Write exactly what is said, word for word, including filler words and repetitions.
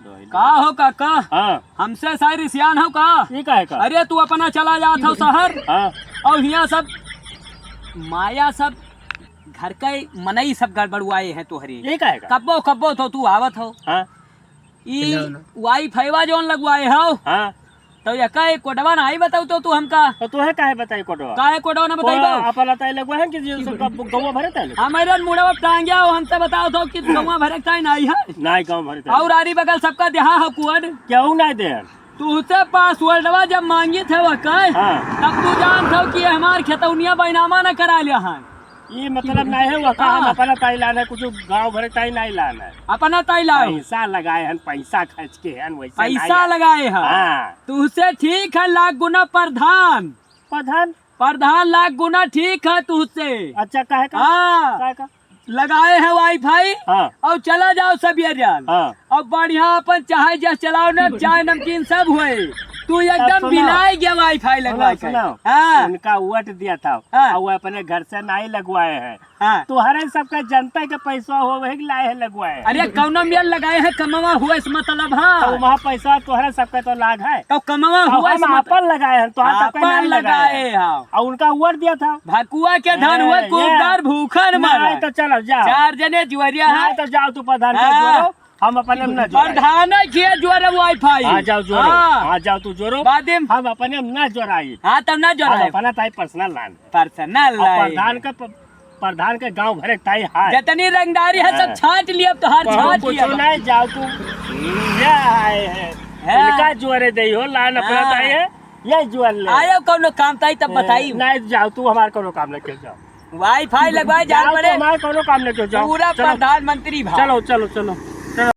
का हो काका? हाँ। हमसे सारी रिसियान हो का? ये का है का? अरे तू अपना चला जात हो शहर। हाँ। और हियाँ सब माया सब घर के मनई सब गड़बड़ुआए हैं तोहरे। ये का है का? कब्बो कब्बो तो तू आवत हो। हाँ। ई खिलौना। वाईफाईवा जौन लगवाए हो। हाँ। तो यका एक कोडवा नाहीं बताऊ तो तू हमका। तो तोहे काहे बताई कोडवा? काहे कोडवा ना बताई तो बाऊ? अपन बताई लगवा है कि जो सब गौ-, गौवा भरे ताई लगवा। हमारे मुड़वा टांग्या हो, हमसे बताओ तो कि गौवा भरे ताई नाहीं है। नाहीं गौवा भरे ताई। और आरी बगल सबका देहा हो कोड। केहू नाहीं दे। तू से पासवर्डवा जब मांगी थे वह कहे, हाँ। तब तू जानत हो कि ये हमार खेतौनिया बैनामा न करा लिया है। ये मतलब नाहीं है, वह का हम हाँ। अपना ताई लान है, कुछ गाँव भरे ताई नाहीं लान है। अपना ताई लाओ। पैसा लगाए हन, पैसा खर्च के हन, वैसे पैसा नाहीं है। लगाए हैं। हाँ। तुहसे ठीक है लाख गुना प्रधान। प्रधान? प्रधान लाख गुना ठीक है तुहसे। अच्छा, काहे का? हाँ। काहे का? लगाए हैं वाईफाई हाँ। और चला जाओ सब ये जान। हाँ। अब बढ़िया अपन चाहे जस चलाओ ना, चाय नमकीन सब हुए। तू एकदम सुनाओ। बिलाए गया वाईफाई लगवा सुनाओ, के। सुनाओ। हाँ। उनका वोट दिया था हाँ। और वो अपने घर से नाहीं लगवाए हैं। हाँ। तोहरे सबका जनता के पैसा हो वही लाए हैं लगवाए हैं। अरे कौनो मेल लगाए हैं, कमवा हुआ इस मतलब हाँ। तो वहाँ पैसा तोहरे सबका तो लाग है। तो कमवा तो हुआ हम इस मतलब अपन लगाए हैं, तोहरे सबका अपन नाहीं लगाए लगाए हैं। हैं। और उनका वोट दिया था। भकुआ के धन हुआ, ए, ये। कुबदार भूखन मर। नहीं तो चलो, जाओ। चार जने जुआरिया नहीं है। तो जाओ तू प्रधान के हाँ। जोरो, हम अपने में ना जोराई। प्रधान के जोरे वाईफाई। हाँ, जाओ जोरो। हाँ। हाँ, जाओ तू जोरो। बाद में। हम अपने में ना जोराई। हाँ, तब ना हम जोराई। अपना ताई पर्सनल लान। पर्सनल और लाइन। प्रधान के प-, प्रधान के गाँव भरे ताई हाय। जितनी रंगदारी है, सब हाँ। छांट लिया, अब तो हार कहूँ छांट कुछ लिया। नहीं, जाओ तू। ये आए हैं। हाँ। इनका जोरे दे हो, लान अपना हाँ। ताई है। ये जुआर ले। आयो कौनो काम ताई तब ए, बताई। नहीं जाओ, तू हमार कौनो काम नहीं कर जाओ। वाईफाई लगवाए जाओ जान तो पड़े। हमार कौनो काम नहीं कर जाओ। पूरा चलो। प्रधानमंत्री भा। चलो, चलो, चलो।